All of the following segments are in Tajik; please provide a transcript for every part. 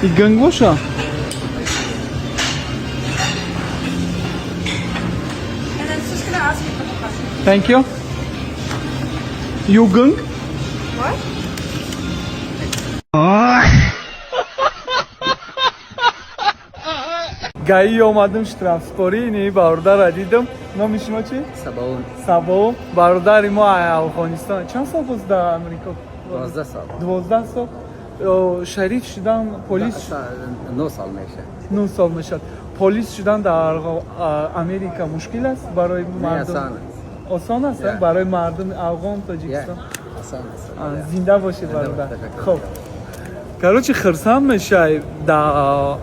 И гънг боша? And then it's just gonna ask you a couple questions. Thank you. You гънг? What? ГАИ омадам, штрафспорӣ, ни бародара дидам. Номи шумо чӣ? Сабаун. Сабо. Бародари мо Афғонистон. Чанд сол боз дар Амрико? 12 сол. 12 сол. Шариф шудан, полис. 9 сол мешавад. 9 сол мешавад. Полис шудан дар Америка мушкил аст барои мардум? Осон аст. Осон аст барои мардуми афғон, Тоҷикистон? Осон аст. Зинда бошед, бародар. Хоб, короче, хирсанд мешавӣ, да,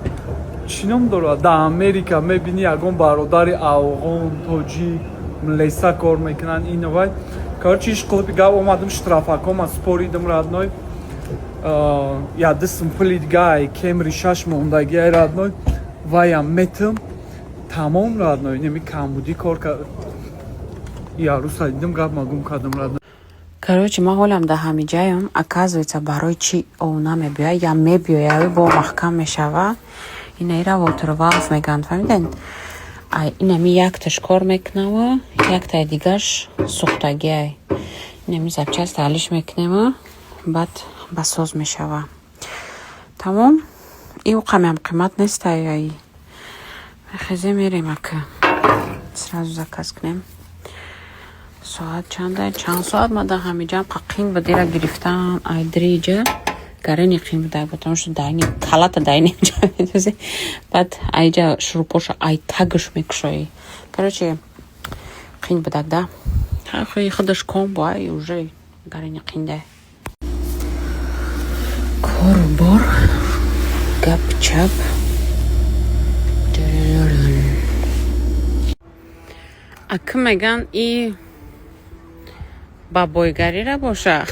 чӣ ном дорад, дар Америка мебинӣ ягон бародари афғон, тоҷик леса кор мекунанд, ин вай. Короче, иш қилби гап, омадам, штрафакома споридам, родной, я дистм пули дига Кемри шаш мондагиай, родной, ваям метам, тамом, родной. Неми камбудӣ кор яруса дидам, гап ма гум кардам, родной. Короче, ман ҳолам дар ҳамиҷаям. Оказывается, барои чӣ ов намебиёяд, я мебиёяд, бо маҳкам мешава. Инаира water valve мегӯянд, фаҳмидед? Инами якташ кор мекунава, яктаи дигаш сӯхтагиай. Инами запчасть алиш мекунема, баъд басоз мешава. Тамом. Ив қамеам қимат нестай ай. Хезе мерем, ака. Сразу заказ кунем. Соат чанда? Чанд соат ма дар ҳамиҷаам, қақин ба дира гирифтан, ай дриҷа гарени қин буда, потому что дайни калата дайни ҷа медози, баъд айҷа шурупоша ай тагш мекушоӣ. Короче, қин будак да. Худаш комбо ай уже гарени қинда. Кору бор, гап чап. Ака, меган и ба бойгарира боша.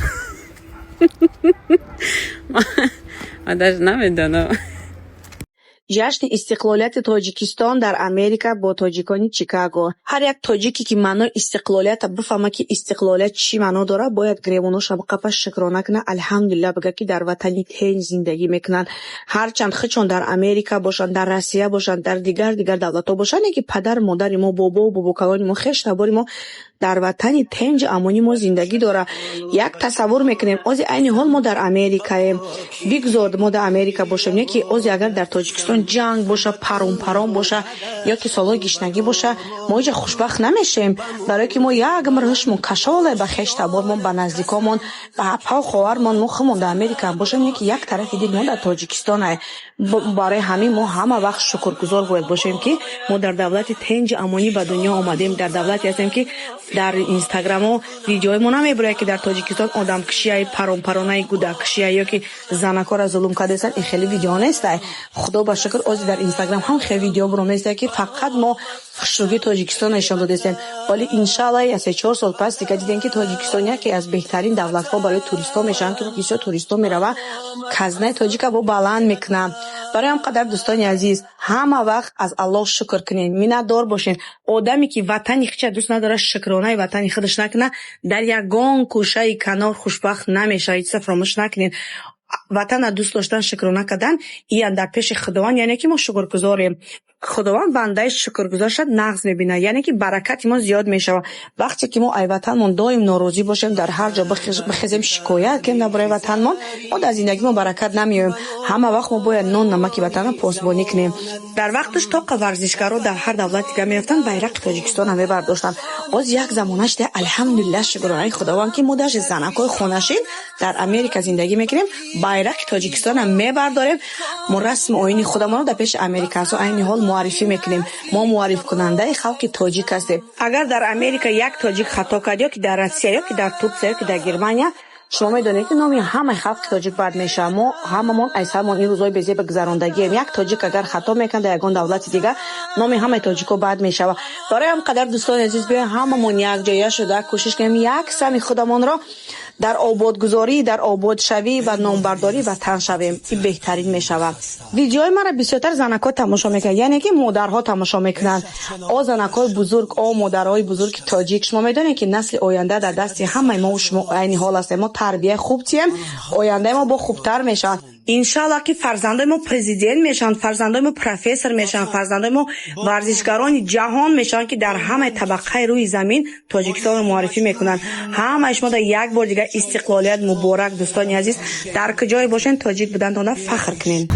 Ман даже намедонам. Ҷашни истиқлолияти Тоҷикистон дар Америка бо тоҷикони Чикаго. Ҳар як тоҷике, ки маънои истиқлолиятро бифаҳмад, ки истиқлолият чӣ маъно дорад, бояд гиребоноша биқапа, шукрона кунад, алҳамдулилла бигӯяд, ки дар ватани тинҷ зиндагӣ мекунанд. Ҳарчанд худшон дар Америка бошанд, дар Россия бошанд, дар дигар дигар давлатҳо бошанд, лекин падару модари мо, бобову бобокалони мо, хешу мо дар ватани тинҷу амонӣ мо зиндагӣ дорад. Як тасаввур мекунем, ози айни ҳол мо дар Америкаем. Бигзор мо дар Америка бошем, не ки ози агар дар Тоҷикистон ҷанг боша, парон-парон боша ё ки солҳои гишнагӣ боша, мо ҳеҷ хушбахт намешем, барое ки мо як умр ҳушмон кашоле ба хештабормон, ба наздикомон, ба апаву хоҳармон. Мо худмон дар Америка бошем, не ки як тарафи дил мо дар Тоҷикистон. Барои ҳамин мо ҳама вақт шукргузор бояд бошем, ки мо дар давлати тинҷу амонӣ ба дунё омадем, дар давлате ҳастем, ки дар Инстаграмҳо видеои мо намебирояд, ки дар Тоҷикистон одамкушияи, паронпаронаи, гудаккушия ё ки занакҳоро зулм кардастанд. Ин хеле видео нестай. Худо ба шукр, ози дар Инстаграм ҳам хеле видео бироместае, ки фақат мо хушрӯгии Тоҷикистонро нишон додастем. Вале, иншаалло, я 3-4 сол пас дига дидем, ки Тоҷикистон яке аз беҳтарин давлатҳо барои туристҳо мешаванд, ки бисёр туристҳо мераванд, казнаи тоҷика бо баланд мекунанд. Барои ҳам қадар, дӯстони азиз, ҳама вақт аз Аллоҳ шукр кунед, миннатдор бошед. Одаме ки ватани худша дӯст надорад, шукронаи ватани худаш накунад, дар ягон кӯшаи канор хушбахт намешавад. Чиза фаромӯш накунед: ватанро дӯст доштан, шукрона кардан иян дар пеши Худованд, яъне ки мо шукргузорем. Худованд бандаи шукргузорша нағз мебинад, яъне ки баракати мо зиёд мешавад. Вақте ки мо ай ватанмон доим норозӣ бошем, дар ҳар ҷо бихезем, шикоят кунем дар бораи ватанмон, мо дар зиндагимон баракат намеёбем. Ҳама вақт мо бояд нон намаки ватанро посбонӣ кунем. Дар вақташ тоқа варзишгаро дар ҳар давлати дига мерафтанд, байрақи Тоҷикистонро мебардоштанд. Боз як замона шуда, алҳамдулилла, шукронаи Худованд, ки мо даже занакҳои хонашин дар Америка зиндагӣ мекунем, байрақи Тоҷикистонро мебардорем. Мо расму оини худамонро дар пеши американцо айни ҳол муаррифӣ мекунем. Мо муаррифкунандаи халқи тоҷик ҳастем. Агар дар Америка як тоҷик хато кард, ё ки дар Россия, ё ки дар Турсия, ё ки дар Германия, шумо медонед, ки номи ҳамаи халқи тоҷик бад мешавад. Мо ҳамамон айсамон ин рӯзҳои безеба гузарондагием. Як тоҷик агар хато мекунад дар ягон давлати дигар, номи ҳамаи тоҷикҳо бад мешавад. Барои ҳам қадар, дӯстони азиз, биёем, ҳамамон якҷоя шуда кӯшиш кунем, як сами худамонро Дар ободгузорӣ, дар ободшавӣ ва номбардории ватан шавем, ин беҳтарин мешавад. Видеои маро бисёртар занакҳо тамошо мекунанд, яъне ки модарҳо тамошо мекунанд. О занакҳои бузург, о модарҳои бузурги тоҷик, шумо медонед, ки насли оянда дар дасти ҳамаи мо шумо айни ҳол ҳастем. Мо тарбияи хуб тием, ояндаи мо бо хубтар мешавад. Иншаллоҳ, ки фарзандои мо президент мешаванд, фарзандои мо профессор мешаванд, фарзандои мо варзишгарони ҷаҳон мешаванд, ки дар ҳамаи табақаи рӯи замин Тоҷикистонро муаррифӣ мекунанд. Ҳамаи шумо дар як бор дигар истиқлолият муборак, дӯстони азиз. Дар куҷое бошен, тоҷик будантона фахр кунен.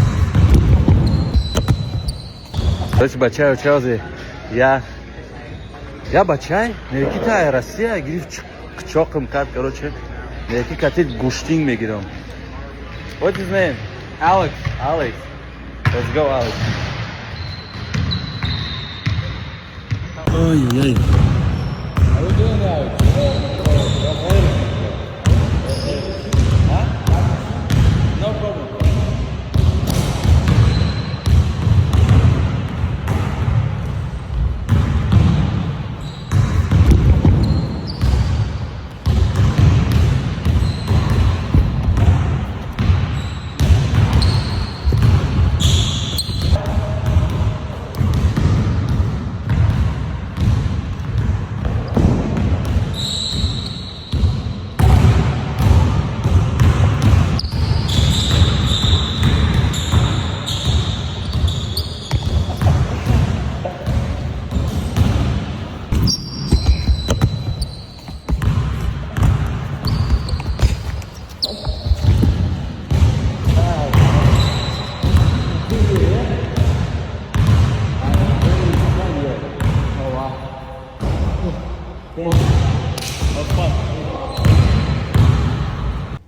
Короче, бачай, чаози. Я бачай, неки та Россия гирифт, чоқим кард, короче. Неки катит гуштинг мегирам. What's his name? Alex. Alex. Let's go, Alex. Ой-ой-ой. How we doing now? No problem.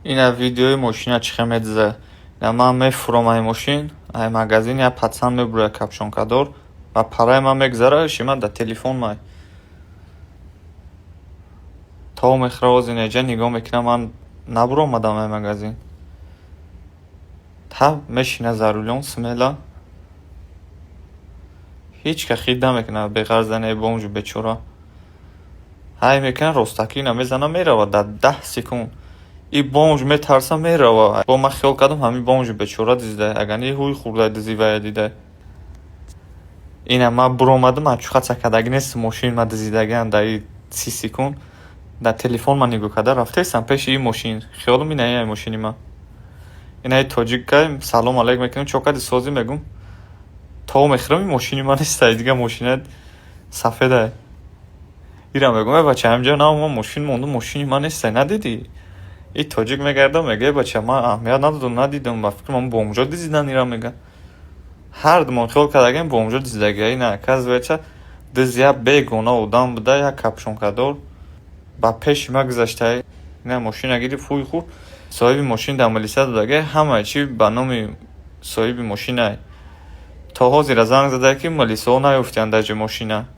Ина видеои мошина чӣ хел медиза. Ина ман мефуром ай мошин, ай магазин я пацан мебурояд, капюшонкадор, ва параи ман мегзара, иши ман дар телефон май. То мехӯра, оз инеҷа нигоҳ мекунам, ман набуромадам ай магазин. Та мешина за рулём смело. Ҳеҷ ка хид намекунад, беғарзане бомжу бечора. Ҳай мекунад, ростакӣ ина мезана, мерава дар 10 секунд. И бомж метарса, мерава. Бо ман хиёл кардам, ҳамин бомжи бечора дизда, агар не ҳуй хӯрда дизивая дида. Ина ман буромадам, ачухаца кардагӣ нест, мошин ма дизидагиам дар и 30 секунд. Дар телефон ман нигоҳ карда рафтаистам пеши ин мошин. Хиёлам ина ай мошини ман. Ина тоҷикай, салом алейк мекунем, чо кади, созӣ, мегум. То мехӯрам, ин мошини ман нест, дига мошина сафеда. Ира мегум: «Эй бача, ҳамҷа на ман мошин мондум, мошини ман нестай, надидӣ?» И тоҷик мегарда, мега: «Эй бача, ман аҳамият надодам, надидам, ба фикрам бомжо дизидан ира», мега. Ҳар думон хиёл кардагем, бомжо дизидагия. Ина оказывается, диз як бегона одам буда, як капюшонкадор ба пеши ма гузашта, ина мошина гирифт, ҳуй хӯрд. Соҳиби мошин дар милиса додага, ҳамаи чи ба номи соҳиби мошинай. То ҳозира занг зада, ки милисаҳо наёфтиянд дар ҷо мошина.